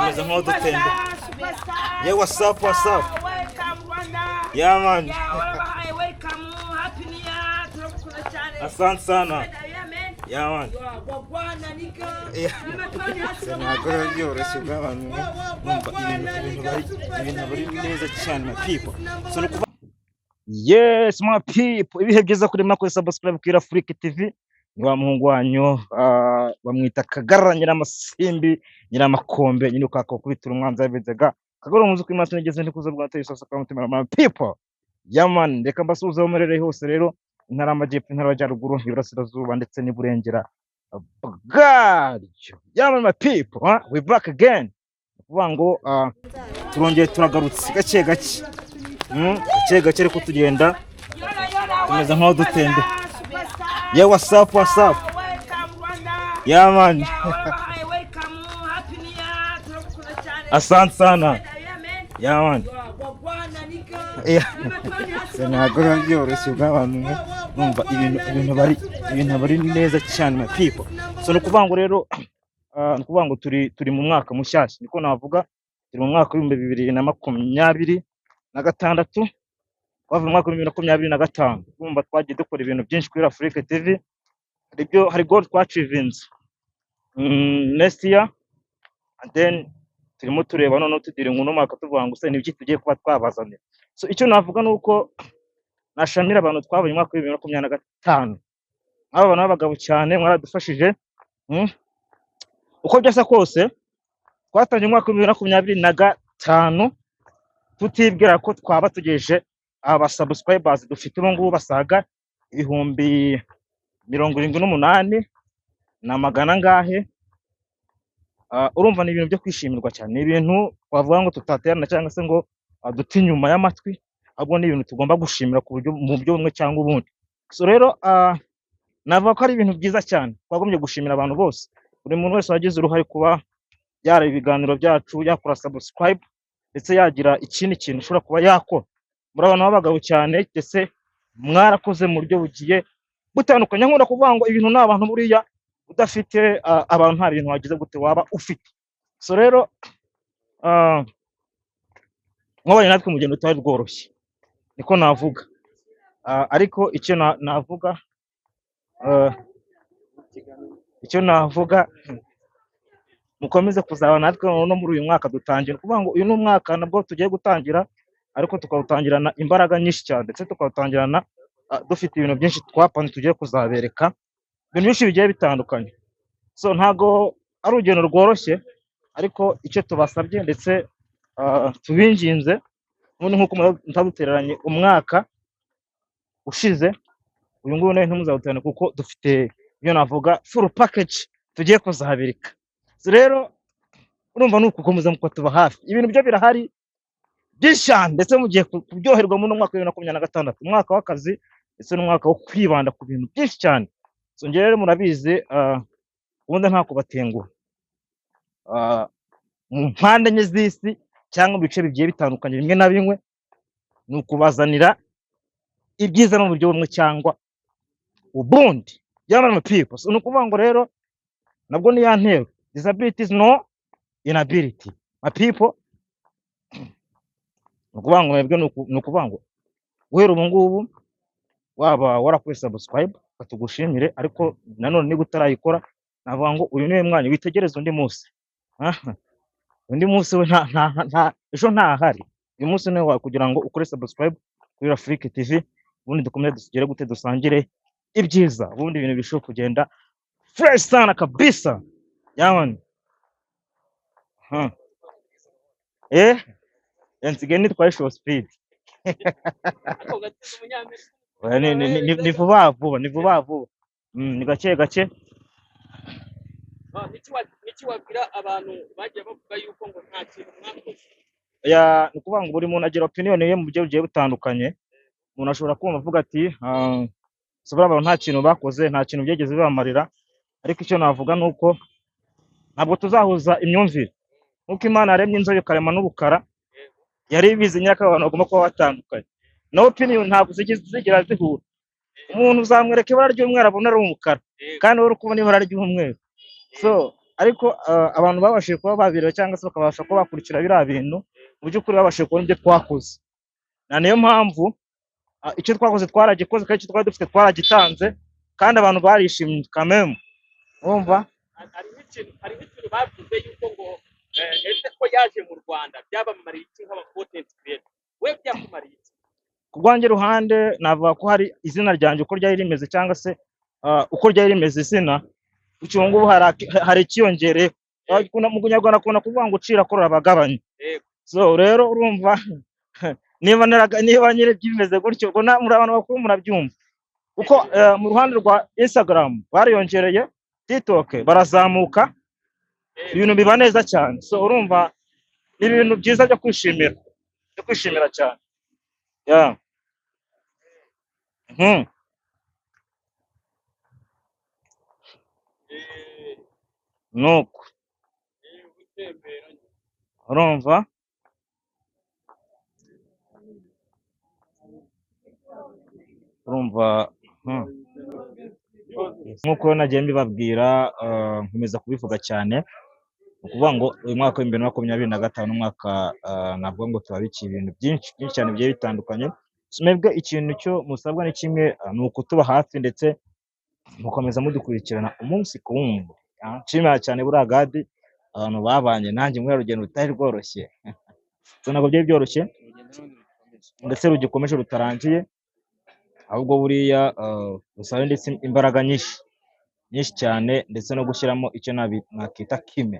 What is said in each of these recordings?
Tumeze nk'aho dutembera. Yeah, what's up, what's up? Yeah, man. Asante sana. Yeah, man. Yeah. Ntabwo biba byoroshye bw'abantu numva ibintu bari neza cyane, my people. So ni ukuvuga, yes, my people, ibihe byiza kuri mwakoze subscribe kuri Afrique TV. Ni wa muhungu wanyu, bamwita Kagarara Nyiramasimbi Nyiramakombe nyine ukaka kubitura umwanzi w'ibizega Kagarara umuzi ko imana nigeze ndikuza bwa sasa kwa mutima, my people. Yeah, man, reka mbasuhuze aho muherereye hose rero, intara y'amajyepfo, intara y'amajyaruguru, iburasirazuba ndetse n'iburengera bwaryo. Yeah, man, my people, huh? We back again. Ni ukuvuga ngo turongeye turagarutse gake gake. Gake gake ariko tugenda tumeze nk'aho dutembera. Yeah, what's up, what's up? Yeah, man. Asante sana. Yeah, man. Yeah. Ntabwo biba byoroshye bw'abantu numva ibintu bari neza cyane, my people. So ni ukuvuga ngo rero, ni ukuvuga ngo turi mu mwaka mushyashya, niko navuga, turi mu mwaka w'2026, twavuye mu mwaka w'2025. Urumva twagiye dukora ibintu byinshi kuri Afrique TV, hari ibyo, hari goal twachievinze next year, and then turimo tureba noneho tugira inkuru mwaka tuvuga ngo se ni ibiki tugiye kuba twabazanira. So icyo navuga ni uko nashamira abantu twabonye umwaka w'2025, nk'aba bantu b'abagabo cyane mwaradufashije. Uko byasa kose twatangiye umwaka w'2025 tutibwira ko twaba tugejeje aba subscribers dufite ubu ngubu basaga 78,000 na magana angahe. Urumva ni ibintu byo kwishimirwa cyane, ni ibintu twavuga ngo tutaterana cyangwa se ngo dute inyuma y'amatwi, ahubwo ni ibintu tugomba gushimira ku buryo mu buryo bumwe cyangwa ubundi. So rero navuga ko ari ibintu byiza cyane twagombye gushimira abantu bose, buri muntu wese wagize uruhare kuba yareba ibiganiro byacu, yakora subscribe, ndetse yagira ikindi kintu ushobora kuba yakora. Muri abantu b'abagabo cyane, ndetse mwarakoze mu buryo bugiye butandukanye. Nkunda kuvuga ngo ibintu ni abantu, buriya udafite abantu nta bintu wagize gute waba ufite. So rero mwabanye natwe mu rugendo rutari rworoshye, niko navuga. Ariko icyo navuga, mukomeze kuzaba natwe no muri uyu mwaka dutangira. Ni ukuvuga ngo uyu ni umwaka nabwo tugiye gutangira, ariko tukawutangirana imbaraga nyinshi cyane, ndetse tukawutangirana dufite ibintu byinshi twapanze tugiye kuzabereka, ibintu byinshi bigiye bitandukanye. So ntago ari urugendo rworoshye, ariko icyo tubasabye ndetse tubinginze ubundi, nk'uko mutadutereranye umwaka ushize, uyu nguyu nawe ntimuzawutererane, kuko dufite ibyo navuga full package tugiye kuzabereka. So rero urumva ni ukukomeza mukatuba hafi, ibintu byo birahari byinshi cyane, ndetse mugiye kuryoherwa muri uno mwaka wa 2026, umwaka w'akazi ndetse n'umwaka wo kwibanda ku bintu byinshi cyane. So njyewe rero murabizi, ubundi nta kubatenguha. Mu mpande enye z'isi cyangwa mu bice bigiye bitandukanye bimwe na bimwe, ni ukubazanira ibyiza mu buryo bumwe cyangwa ubundi. Yeah, my people. So ni ukuvuga ngo rero nabwo ni ya ntego, disability is no inability, my people. Ni ukuvuga ngo mwebwe ni ukuvuga ngo guhera ubu ngubu waba warakoze subscribe tugushimire, ariko nanone niba utarayikora navuga ngo uyu niwe mwanya witegereze undi munsi. Aha. Undi munsi we nta ejo ntahari, uyu munsi niwe wawe kugira ngo ukore subscribe kuri Afrique TV, ubundi dukomeze tugere gute dusangire ibyiza, ubundi ibintu birusheho kugenda fresh sana kabisa. Yeah, man. Huh. Nsigaye nitwaye show speed. Ako gatsinda umunyamerika. Oya, ni vuba vuba, ni vuba vuba. Ni gake gake. Niki wabwira abantu bagiye bavuga yuko ngo nta kintu mwakoze? Ya, ni ukuvuga ngo buri muntu agira opinion ye mu buryo bugiye butandukanye. Umuntu ashobora kumva avuga ati "Se buriya abantu nta kintu bakoze, nta kintu byigeze bibamarira." Ariko icyo navuga ni uko ntabwo tuzahuza imyumvire. Nk'uko Imana yaremye inzobe ikarema n'ubukara, yari ibizi nyaka abantu bagomba kuba batandukanye. Na opinion ntabwo zigera zihura. Umuntu uzamwereka ibara ry'umweru abona ari umukara, kandi wowe uri kubona ibara ry'umweru. So Ariko abantu babashije kuba babireba cyangwa se bakabasha kuba bakurikira biriya bintu, mu by'ukuri babashije kubona ibyo twakoze. Na niyo mpamvu icyo twakoze twaragikoze, kandi icyo twari dufite twaragitanze, kandi abantu barishimye kamemu, urumva. Hariho ikintu bavuze yuko ngo ese ko yaje mu Rwanda byabamariye iki nk'aba content creator? We byakumariye iki? Ku rwanjye ruhande navuga ko hari izina ryanjye uko ryari rimeze, cyangwa se uko ryari rimeze izina, ubu ngubu hari ikiyongereye. Mu Kinyarwanda akunda kuvuga ngo ucira korora abagabanya. So rero urumva, niba nyine bimeze gutyo, ubwo muri abantu bakuru murabyumva kuko mu ruhande rwa Instagram bariyongereye, TikTok barazamuka, ibintu biba neza cyane. So urumva ni ibintu byiza byo kwishimira cyane, yeah. Nuko gutembera. Urumva. Nk'uko nagiye mbibabwira, nkomeza kubivuga cyane, ni ukuvuga ngo uyu mwaka wa 2025, umwaka navuga ngo turabikiye ibintu byinshi byinshi cyane bigiye bitandukanye. So mwebwe ikintu cyo musabwa ni kimwe, ni ukutuba hafi ndetse mukomeza mudukurikirana umunsi ku wundi. Nshimira cyane buriya Gadi, abantu babanye nanjye muri rugendo rutari rworoshye. So ntabwo byari byoroshye, ndetse rugikomeje, rutarangiye, ahubwo buriya rusaba ndetse imbaraga nyinshi nyinshi cyane, ndetse no gushyiramo icyo nakita kime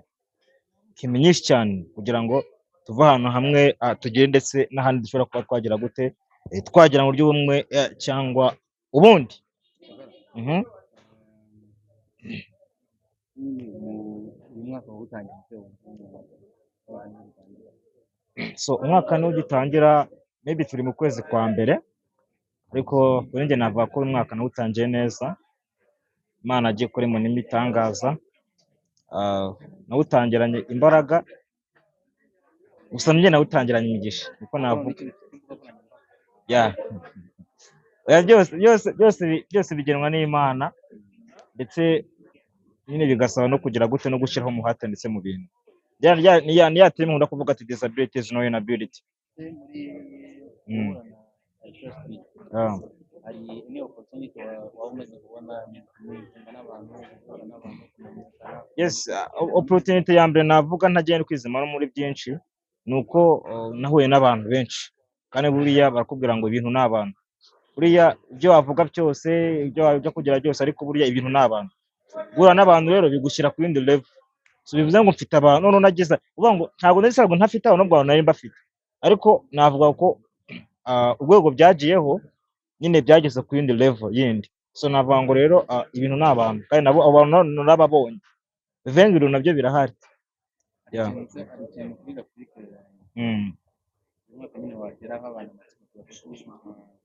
nyinshi cyane, kugira ngo tuve ahantu hamwe tugere ndetse n'ahandi dushobora kuba twagira gute, twagera mu buryo bumwe cyangwa ubundi. Uyu mwaka wawutangiye ute? So umwaka nugitangira, maybe turi mu kwezi kwa mbere, ariko kuri njye navuga ko uyu mwaka nawutangiye neza. Imana agiye kuri mu n'ibitangaza. Nawutangiranye imbaraga, gusa njye nawutangiranye imigisha, niko navuga. Yeah. Oya, byose byose byose byose bigenwa n'Imana, ndetse nyine bigasaba no kugira gute, no gushyiraho umuhate ndetse mu bintu. Ni ya term nkunda kuvuga ati "Disability is no inability." Muri guhura na Trust, hari any opportunity waba umaze kubona, meetinga n'abantu, guhura n'abantu, kumenyekana? Yes, opportunity ya mbere navuga ntagenda kwizima no muri byinshi, ni uko nahuye n'abantu benshi, kandi buriya barakubwira ngo ibintu ni abantu. Buriya ibyo wavuga byose, ibyo wajya kugira byose, ariko buriya ibintu ni abantu. Guhura n'abantu rero bigushyira ku yindi level. So bivuze ngo mfite abantu, none nagize uvuga ngo ntabwo nari nsanzwe ntafite abantu, nubwo abantu nari mbafite, ariko navuga ko urwego byagiyeho nyine byageze ku yindi level yindi. So navuga ngo rero ibintu ni abantu, kandi nabo abo bantu narababonye. Bivuze ngo ibintu nabyo birahari. Hari ikintu, hari ikintu kuri Afrique, uyu mwaka nyine wageraho abantu amatsiko bafite.